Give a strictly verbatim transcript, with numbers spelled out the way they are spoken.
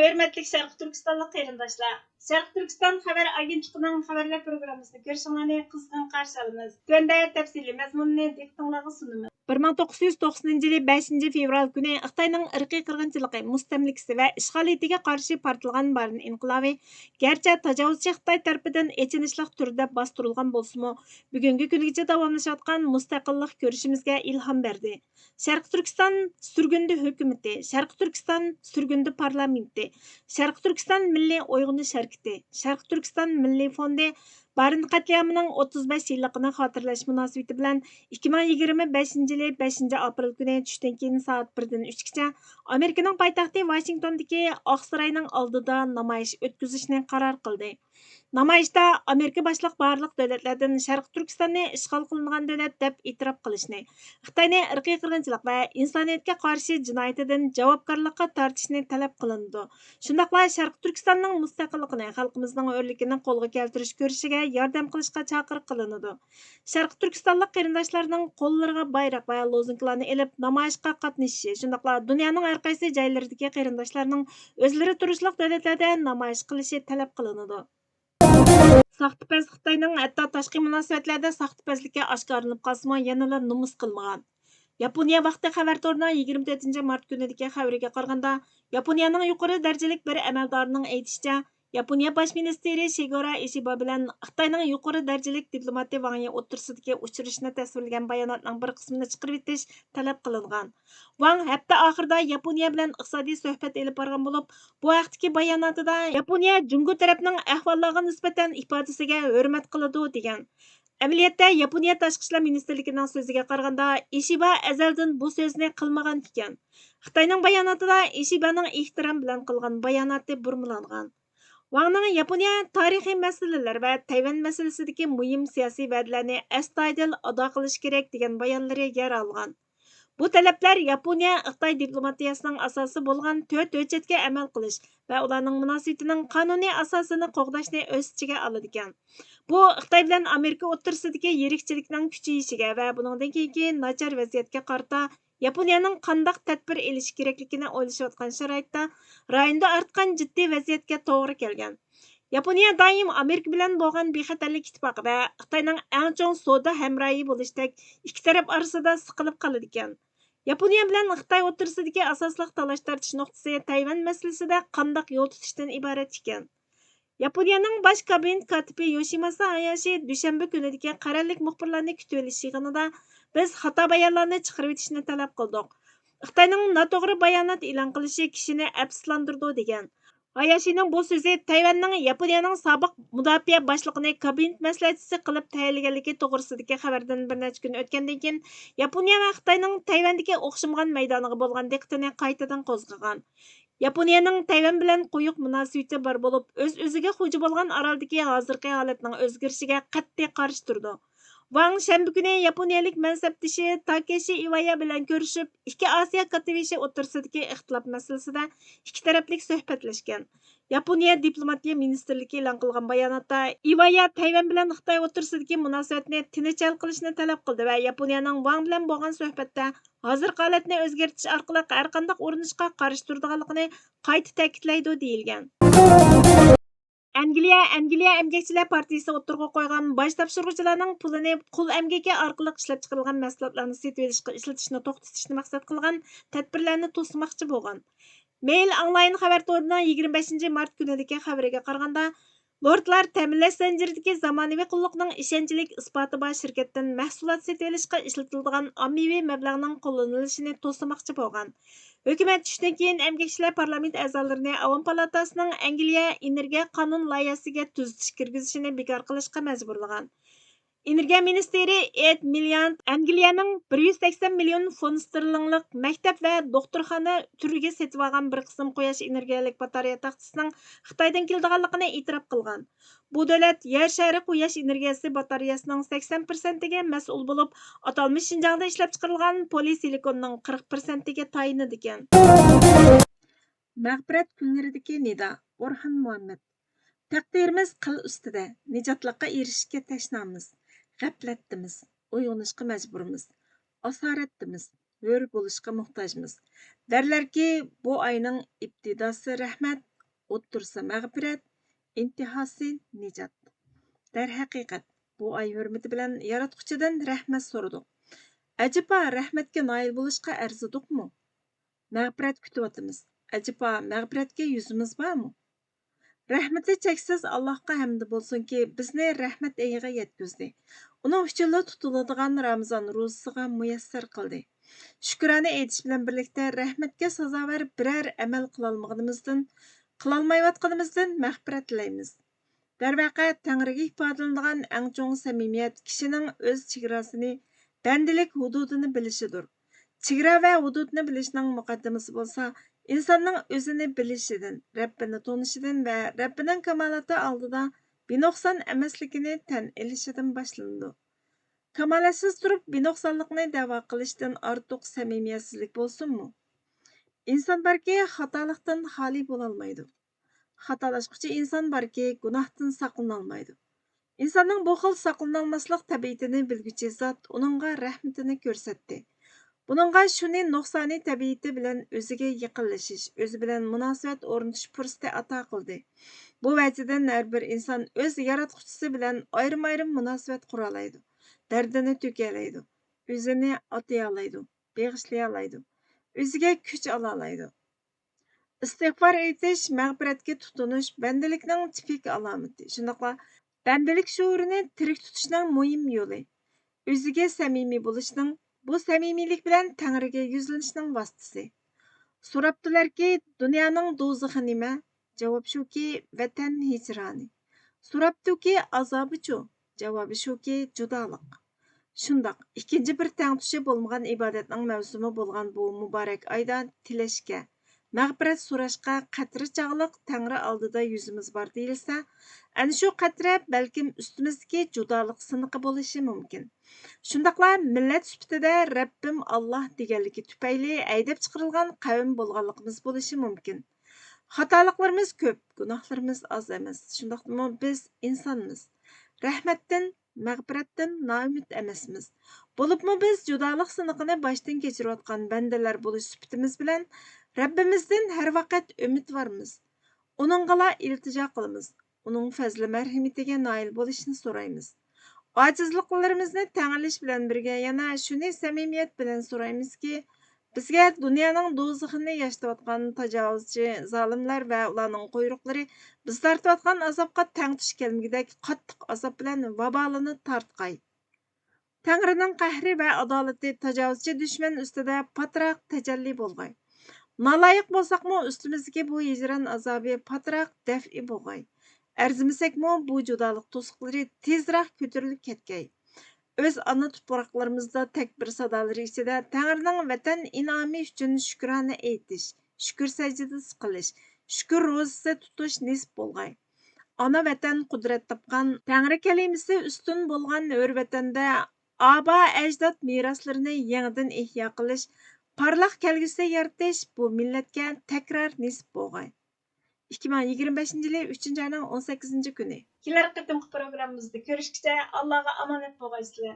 ھۆرمەتلىك شەرقىي تۈركىستانلىق قېرىنداشلار، شەرقىي تۈركىستان خەۋەر ئاگېنتلىقىنىڭ خەۋەرلەر پروگراممىسىنى كۆرۈشۈڭلارنى قىزغىن قارشى ئالىمىز. تۆۋەندە تەپسىلىي مەزمۇننى دىققىتىڭلارغا سۇنىمىز. بىر مىڭ توققۇز يۈز توقسىنىنچى يىلى بەشىنچى فېۋرال كۈنى خىتاينىڭ ئىرقىي قىرغىنچىلىقى، مۇستەملىكىسى ۋە ئىشغالىيىتىگە قارشى پارتلىغان بارىن ئىنقىلابى، گەرچە تاجاۋۇزچى خىتاي تەرىپىدىن ئېچىنىشلىق تۈردە باستۇرۇلغان بولسىمۇ، بۈگۈنكى كۈنگىچە داۋاملىشىۋاتقان مۇستەقىللىق كۈرىشىمىزگە ئىلھام بەردى. شەرقىي تۈركىستان سۈرگۈندە ھۆكۈمىتى، شەرقىي تۈركىستان سۈرگۈندە پارلامېنتى، شەرقىي تۈركىستان مىللىي ئويغىنىش ھەرىكىتى، شەرقىي تۈركىستان مىللىي فوندى بارىن قەتلىئامىنىڭ ئوتتۇز بەش يىللىقىنى خاتىرىلەش مۇناسىۋىتى بىلەن ئىككى مىڭ يىگىرمە بەشىنچى يىلى بەشىنچى ئاپرېل كۈنى چۈشتىن كېيىن سائەت بىردىن ئۈچكىچە ئامېرىكىنىڭ پايتەختى ۋاشىنگتوندىكى ئاقساراينىڭ ئالدىدا نامايىش ئۆتكۈزۈشنى قارار قىلدى. نامايىشتا ئامېرىكا باشلىق بارلىق دۆلەتلەردىن شەرقىي تۈركىستاننى ئىشغال قىلىنغان دۆلەت دەپ ئېتىراپ قىلىشنى، خىتاينى ئىرقىي قىرغىنچىلىق ۋە ئىنسانىيەتكە قارشى جىنايىتىدىن جاۋابكارلىققا تارتىشنى تەلەپ قىلىنىدۇ. شۇنداقلا شەرقىي تۈركىستاننىڭ مۇستەقىللىقىنى، خەلقىمىزنىڭ ھۆرلۈكىنى قولغا كەلتۈرۈش كۈرىشىگە ياردەم قىلىشقا چاقىرىق قىلىنىدۇ. شەرقىي تۈركىستانلىق قېرىنداشلارنىڭ قوللىرىغا بايراق ۋە لوزۇنكىلارنى ئېلىپ نامايىشقا قاتنىشىشى، شۇنداقلا دۇنيانىڭ ھەر قايسى جايلىرىدىكى قېرىنداشلارنىڭ ئۆزلىرى تۇرۇشلۇق دۆلەتلەردە نامايىش قىلىشى تەلەپ قىلىنىدۇ. ساختىپەز خىتاينىڭ ھەتتا تاشقى مۇناسىۋەتلەردە ساختىپەزلىكى ئاشكارىلىنىپ قالسىمۇ، يەنىلا نومۇس قىلمىغان. ياپونىيە ۋاقتى خەۋەر تورىنىڭ يىگىرمە تۆتىنچى مارت كۈنىدىكى خەۋىرىگە قارىغاندا، ياپونىيەنىڭ يۇقىرى دەرىجىلىك بىر ئەمەلدارىنىڭ ئېيتىشىچە، ياپونىيە باش مىنىستىرى شىگورا ئىشىبا بىلەن خىتاينىڭ يۇقىرى دەرىجىلىك دىپلوماتى ۋاڭ يى ئوتتۇرىسىدىكى ئۇچرىشىشنى تەسۋىرلىگەن باياناتنىڭ بىر قىسمىنى چىقىرىۋېتىش تەلەپ قىلىنغان. ۋاڭ ھەپتە ئاخىرىدا ياپونىيە بىلەن ئىقتىسادىي سۆھبەت ئېلىپ بارغان بولۇپ، بۇ ھەقتىكى باياناتىدا ياپونىيە جۇڭگو تەرەپنىڭ ئەھۋاللارغا نىسبەتەن ئىپادىسىگە ھۆرمەت قىلىدۇ، دېگەن. ئەمەلىيەتتە، ياپونىيە تاشقى ئىشلار مىنىستىرلىكىنىڭ سۆزىگە قارىغاندا، ئىشىبا ئەزەلدىن بۇ سۆزنى قىلمىغان ئىكەن. خىتاينىڭ باياناتىدا ئىشىبانىڭ ئېھتىرام بىلەن قىلغان باياناتى بۇرمىلانغان. ۋاڭنىڭ ياپونىيە تارىخىي مەسىلىلەر ۋە تەيۋەن مەسىلىسىدىكى مۇھىم سىياسىي ۋەدىلەرنى ئەستايىدىل ئادا قىلىش كېرەك، دېگەن بايانلىرى يەر ئالغان. بۇ تەلەپلەر ياپونىيە خىتاي دىپلوماتىيەسىنىڭ ئاساسى بولغان تۆت ھۆججەتكە ئەمەل قىلىش ۋە ئۇلارنىڭ مۇناسىۋىتىنىڭ قانۇنىي ئاساسىنى قوغداشنى ئۆز ئىچىگە ئالىدىكەن. بۇ خىتاي بىلەن ئامېرىكا ئوتتۇرىسىدىكى يىرىكچىلىكنىڭ كۈچىيىشىگە ۋە بۇنىڭدىن كېيىنكى ناچار ۋەزىيەتكە قارىتا ياپونىيەنىڭ قانداق تەدبىر ئېلىشى كېرەكلىكىنى ئويلىشىۋاتقان شارائىتتا، رايوندا ئارتقان جىددىي ۋەزىيەتكە توغرا كەلگەن. ياپونىيە دائىم ئامېرىكا بىلەن بولغان بىخەتەرلىك ئىتتىپاقى ۋە خىتاينىڭ ئەڭ چوڭ سودا ھەمراھى بولۇشتەك ئىككى تەرەپ ئارىسىدا سىقىلىپ قالىدىكەن. ياپونىيە بىلەن خىتاي ئوتتۇرىسىدىكى ئاساسلىق تالاش-تارتىش نۇقتىسى تەيۋەن مەسىلىسىدە قانداق يول تۇتۇشتىن ئىبارەت ئىكەن. ياپونىيەنىڭ باش كابىنېت كاتىپى يوشىماسا ھاياشى دۈشەنبە كۈنىدىكى قەرەللىك مۇخبىرلارنى كۈتۈۋېلىش يىغىنىدا، بىز خاتا بايانلارنى چىقىرىۋېتىشنى تەلەپ قىلدۇق. خىتاينىڭ ناتوغرا بايانات ئېلان قىلىشى كىشىنى ئەپسۇسلاندۇرىدۇ، دېگەن. ھاياشىنىڭ بۇ سۆزى تەيۋەننىڭ ياپونىيەنىڭ سابىق مۇداپىئە باشلىقىنى كابىنېت مەسلىھەتچىسى قىلىپ تەيىنلىگەنلىكى توغرىسىدىكى خەۋەردىن بىر نەچچە كۈن ئۆتكەندىن كېيىن، ياپونىيە ۋە خىتاينىڭ تەيۋەندىكى ئوخشىمىغان مەيدانىغا بولغان دىققىتىنى قايتىدىن قوزغىغان. ياپونىيەنىڭ تەيۋەن بىلەن قويۇق مۇناسىۋىتى بار بولۇپ، ئۆز-ئۆزىگە خوجا بولغان ئارالدىكى ھازىرقى ھالەتنىڭ ئۆزگىرىشىگە قەتئىي قارشى تۇرىدۇ. ۋاڭ شەنبە كۈنى ياپونىيەلىك مەنسەپدىشى تاكېشى ئىۋايا بىلەن كۆرۈشۈپ، ئىككى ئاسىيا كاتتىبېشى ئوتتۇرىسىدىكى ئىختىلاپ مەسىلىسىدە ئىككى تەرەپلىك سۆھبەتلەشكەن. ياپونىيە دىپلوماتىيە مىنىستىرلىكى ئېلان قىلغان باياناتتا، ئىۋايا تەيۋەن بىلەن خىتاي ئوتتۇرىسىدىكى مۇناسىۋەتنى تىنچ ھەل قىلىشنى تەلەپ قىلدى ۋە ياپونىيەنىڭ ۋاڭ بىلەن بولغان سۆھبەتتە ھازىرقى ھالەتنى ئۆزگەرتىش ئارقىلىق ھەرقانداق ئۇرۇنۇشقا قارشى تۇرىدىغانلىقىنى قايتا تەكىتلەيدۇ، دېيىلگەن. ئەنگلىيە، ئەنگلىيە ئەمگەكچىلەر پارتىيىسى ئوتتۇرىغا قويغان باج تاپشۇرغۇچىلارنىڭ پۇلىنى قۇل ئەمگىكى ئارقىلىق ئىشلەپچىقىرىلغان مەھسۇلاتلارنى سېتىۋېلىشقا ئىشلىتىشنى توختىتىشنى مەقسەت قىلغان تەدبىرلەرنى توسماقچى بولغان. مېيل ئونلاين خەۋەر تورىنىڭ يىگىرمە بەشىنچى مارت كۈنىدىكى خەۋىرىگە قارىغاندا، لوردلار تەمىنلەش زەنجىرىدىكى زامانىۋى قۇللۇقنىڭ ئىشەنچلىك ئىسپاتى بار شىركەتتىن مەھسۇلات سېتىۋېلىشقا ئىشلىتىلىدىغان ئاممىۋى مەبلەغنىڭ قوللىنىلىشىنى توسىماقچى بولغان. ھۆكۈمەت چۈشتىن كېيىن ئەمگەكچىلەر پارلامېنت ئەزالىرىنى ئاۋام پالاتاسىنىڭ ئەنگلىيە ئېنېرگىيە قانۇن لايىھەسىگە تۈزىتىش كىرگۈزۈشىنى بىكار قىلىشقا مەجبۇرلىغان. ئېنېرگىيە مىنىستىرى ئېد مىليانت ئەنگلىيەنىڭ بىر يۈز سەكسەن مىليون فونت ستېرلىڭلىق مەكتەپ ۋە دوختۇرخانا تۈرىگە سېتىۋالغان بىر قىسىم قۇياش ئېنېرگىيەلىك باتارېيە تاختىسىنىڭ خىتايدىن كېلىدىغانلىقىنى ئېتىراپ قىلغان. بۇ دۆلەت يەر شارى قۇياش ئېنېرگىيەسى باتارېيەسىنىڭ سەكسەن پىرسەنتىگە مەسئۇل بولۇپ، ئاتالمىش شىنجاڭدا ئىشلەپچىقىرىلغان پولىسىلىكوننىڭ قىرىق پىرسەنتىگە تايىنىدىكەن. مەغپىرەت كۈنلىرىدىكى نىدا، ئورھان مۇھەممەد. تەقدىرىمىز قىل ئۈستىدە، نىجاتلىققا ئېرىشىشكە تەشنامىز، غەپلەتتىمىز، ئويغىنىشقا مەجبۇرمىز، ئاسارەتتىمىز، ھۆر بولۇشقا موھتاجمىز. دەرلەركى، بۇ ئاينىڭ ئىپتىداسى رەھمەت، ئوتتۇرىسى مەغپىرەت، ئىنتىھاسى نىجات. دەرھەقىقەت، بۇ ئاي ھۆرمىتى بىلەن ياراتقۇچىدىن رەھمەت سورىدۇق. ئەجەبا، رەھمەتكە نائىل بولۇشقا ئەرزىدۇقمۇ؟ مەغپىرەت كۈتۈۋاتىمىز. ئەجەبا، مەغپىرەتكە يۈزىمىز بارمۇ؟ رەھمىتى چەكسىز ئاللاھقا ھەمدى بولسۇنكى، بىزنى رەھمەت ئېيىغا يەتكۈزدى. ئۇنىڭ ئۈچۈنلا تۇتۇلىدىغان رامىزان روزىسىغا مۇيەسسەر قىلدى. شۈكرانە ئېيتىش بىلەن بىرلىكتە، رەھمەتكە سازاۋەر بىرەر ئەمەل قىلالمىغىنىمىزدىن، قىلالمايۋاتقىنىمىزدىن مەغپىرەت تىلەيمىز. دەرۋەقە، تەڭرىگە ئىپادىلىنىدىغان ئەڭ چوڭ سەمىمىيەت كىشىنىڭ ئۆز چېگراسىنى، بەندىلىك ھۇدۇدىنى بىلىشىدۇر. چېگرا ۋە ھۇدۇدنى بىلىشنىڭ مۇقەددىمىسى بولسا، ئىنساننىڭ ئۆزىنى بىلىشىدىن، رەببىنى تونۇشىدىن ۋە رەببىنىڭ كامالاتى ئالدىدا بىنۇقسان ئەمەسلىكىنى تەن ئېلىشىدىن باشلىنىدۇ. كامالەتسىز تۇرۇپ، بىنۇقسانلىقنى دەۋا قىلىشتىن ئارتۇق سەمىمىيەتسىزلىك بولسۇنمۇ؟ ئىنسان باركى، خاتالىقتىن خالىي بولالمايدۇ. خاتالاشقۇچى ئىنسان باركى، گۇناھتىن ساقلىنالمايدۇ. ئىنساننىڭ بۇ خىل ساقلىنالماسلىق تەبىئىتىنى بىلگۈچى زات ئۇنىڭغا رەھمىتىنى كۆرسەتتى. بۇنىڭغا شۇنى نۇقسانىي تەبىئىتى بىلەن ئۆزىگە يېقىنلىشىش، ئۆزى بىلەن مۇناسىۋەت ئورنىتىش پۇرسىتى ئاتا قىلدى. بۇ ۋەجىدىن ھەر بىر ئىنسان ئۆز ياراتقۇچىسى بىلەن ئايرىم-ئايرىم مۇناسىۋەت قۇرالايدۇ، دەردىنى تۆكەلەيدۇ، ئۆزىنى ئاتىيالايدۇ، بېغىشلىيالايدۇ، ئۆزىگە كۈچ ئالالايدۇ. ئىستىغپار ئېيتىش مەغپىرەتكە تۇتۇنۇش بەندىلىكنىڭ تىپىك ئالامىتى، شۇنداقلا بەندىلىك شوئۇرىنى تىرىك تۇتۇشنىڭ مۇھىم يولى. ئۆزىگە سەمىمىي بولۇشنىڭ، بۇ سەمىمىيلىك بىلەن تەڭرىگە يۈزلىنىشنىڭ ۋاسىتىسى. سوراپتۇلاركى، دۇنيانىڭ دوزىخى نېمە؟ جاۋاب شۇكى، ۋەتەن ھىجرانى. سوراپتۇكى، ئازابىچۇ؟ جاۋابى شۇكى، جۇدالىق. شۇنداق، ئىككىنچى بىر تەڭتۇشى بولمىغان ئىبادەتنىڭ مەۋسۇمى بولغان بۇ مۇبارەك ئايدا تىلەشكە، مەغپىرەت سوراشقا قەترە چاغلىق تەڭرى ئالدىدا يۈزىمىز بار دېيىلسە، ئەنە شۇ قەترە بەلكىم ئۈستىمىزدىكى جۇدالىق سىنىقى بولۇشى مۇمكىن. شۇنداقلا مىللەت سۈپىتىدە رەببىم ئاللاھ دېگەنلىكى تۈپەيلى ھەيدەپ چىقىرىلغان قەۋم بولغانلىقىمىز بولۇشى مۇمكىن. خاتالىقلىرىمىز كۆپ، گۇناھلىرىمىز ئاز ئەمەس. شۇنداقتىمۇ بىز ئىنسانمىز. رەھمەتتىن، مەغپىرەتتىن نائۈمىد ئەمەسمىز. بولۇپمۇ بىز جۇدالىق سىنىقىنى باشتىن كەچۈرۈۋاتقان بەندىلەر بولۇش سۈپىتىمىز بىلەن رەببىمىزدىن ھەر ۋاقىت ئۈمىدۋارمىز. ئۇنىڭغىلا ئىلتىجا قىلىمىز. ئۇنىڭ پەزلى مەرھىمىتىگە نائىل بولۇشنى سورايمىز. ئاجىزلىقلىرىمىزنى تەڭ ئېلىش بىلەن بىرگە يەنە شۇنى سەمىمىيەت بىلەن سورايمىزكى، بىزگە دۇنيانىڭ دوزىخىنى ياشىتىۋاتقان تاجاۋۇزچى زالىملار ۋە ئۇلارنىڭ قۇيرۇقلىرى بىز تارتىۋاتقان ئازابقا تەڭتۇش كەلمىگۈدەك قاتتىق ئازاب بىلەن ۋابالىنى تارتقاي. تەڭرىنىڭ قەھرى ۋە ئادالىتى تاجاۋۇزچى دۈشمەن ئۈستىدە پاتراق تەجەللى بولغاي. نالايىق بولساقمۇ، ئۈستىمىزدىكى بۇ ھىجران ئازابى پاتراق دەفئى بولغاي. ئەرزىمىسەكمۇ، بۇ جۇدالىق توسۇقلىرى تېزراق كۆتۈرۈلۈپ كەتكەي. ئۆز ئانا تۇپراقلىرىمىزدا تەكبىر سادالىرى ئىچىدە تەڭرىنىڭ ۋەتەن ئىنئامى ئۈچۈن شۈكرانە ئېيتىش، شۈكۈر سەجدىسى قىلىش، شۈكۈر روزىسى تۇتۇش نېسىپ بولغاي. ئانا ۋەتەن قۇدرەت تاپقان، تەڭرى كەلىمىسى ئۈستۈن بولغان ھۆر ۋەتەندە ئابا ئەجداد مىراسلىرىنى يېڭىدىن ئىھيا قىلىش، پارلاق كەلگۈسى يارىتىش بۇ مىللەتكە تەكرار نېسىپ بولغاي. ئىككى مىڭ يىگىرمە بەشىنچى يىلى ئۈچىنچى ئاينىڭ ئون سەككىزىنچى كۈنى. كېلەر قېتىمقى پروگراممىمىزدا كۆرۈشكىچە ئاللاغا ئامانەت بولغايسىلەر.